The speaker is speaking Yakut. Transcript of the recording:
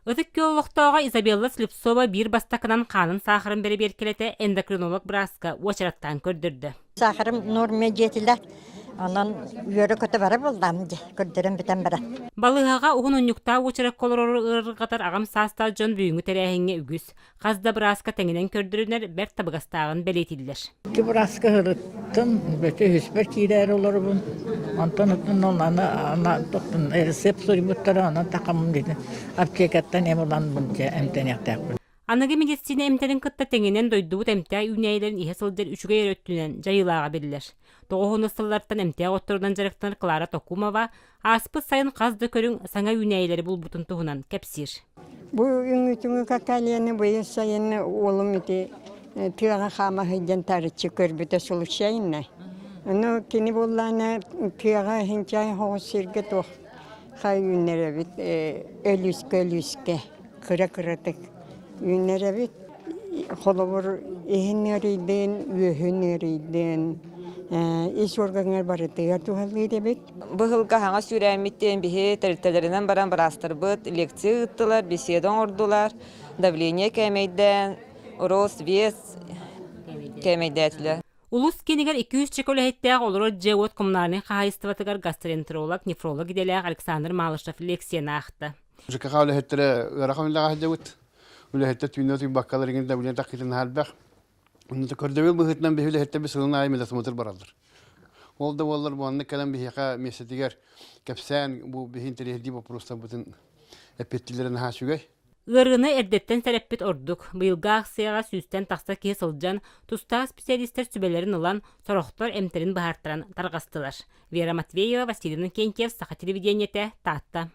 Ытык Күөл олохтооҕо Изабелла Слепцова биир бастакынан хаанын саахарын бэрэбиэркэлэтэ эндокринолог бырааска уочараттаан көрдөрдө. Саахарым норма дьиэтилэр. Онон үөрэ-көтө бара буоллаам дьэ, көрдөрөн бүтэн баран. Балыыһаҕа уһун унньуктаах уочаракка олорору ыарырҕатар аҕам саастаах дьон бүгүҥҥү тэрээһиҥҥэ үгүс. Хас да бырааска тэҥинэн көрдөрүнэр бэрт табыгастааҕын бэлиэтииллэр. Икки бырааска сырыттым, бөтө үһүспэр киирээри олоробун. Онтон оттон ол аны аны рецепт суруйбуттара, онон тахаммын диэтим. Аптекаттан эм ылан эмтэниэхтээхпин. Аныгы медицина эмтэрин кытта тэҥинэн дойдубут эмтээх үүнээйилэрин иһэ сылдьар үчүгэй эрэ өттүнэн дьайыылааҕа биллэр. Тоҕуһунус сыллартан эмтээх отторунан дьарыктанар Клара Токумова ааспыт сайын хас да көрүҥ саҥа үүнээйилэри булбутун туһунан кэпсиир. Бу үҥүүтүҥү какалияны быйыл сайын уолум ити тыаҕа хаама сылдьан таарыччы көрбүтэ случайно. Ону кини буоллаана тыаҕа иһинчээн соҕус сиргэ туох хай үүннэрэбит өлүүскэ-өлүүскэ кыра-кыратык үүннэрэбит. Холобур, иһин ыарыйдын, үөһүн ыарыйдын, ис уоргаҥҥар барытыгар туһалыыр эбит. Быһылга хаҥа сүүрээммиттэн биһи тэрилтэлэринэн баран быраастарбыт лекция ыыттылар, беседа оҥордулар, давление кээмэйдээн, рост, вес кээмэйдээтилэр. Улуус киинигэр 200 чека үлэһиттээх олорор дьиэ-уот коммунальнай хаһаайыстыбатыгар гастроэнтеролог, нефролог идэлээх Александр Малышев лекцияны аахта. ЖКХ үлэһиттэрэ ыарахан үлэҕэ сылдьабыт. Үлэһиттэр түүнү утуйбаккалар иҥин давление таххытын элбэх. Көрдөбүл быһыытынан биһи үлэһиттэр сылын аайы медосмотр бараллар. Ол да буоллар бу маннык кэлэн биһиэхэ миэстэтигэр кэпсээн бу биһи интэриэһирдии боппуруостарбытын эппиэттииллэрэ наһаа үчүгэй. Ыарыыны эрдэттэн сэрэппит ордук. Быйылгы аахсыйаҕа сүүстэн тахса киһи сылдьан, тустаах специалистар сүбэлэрин ылан, сорохтор эмтэрин быһаартаран тарҕастылар. Вера Матвеева, Василий Иннокентьев, Саха телевидениетэ, Таатта.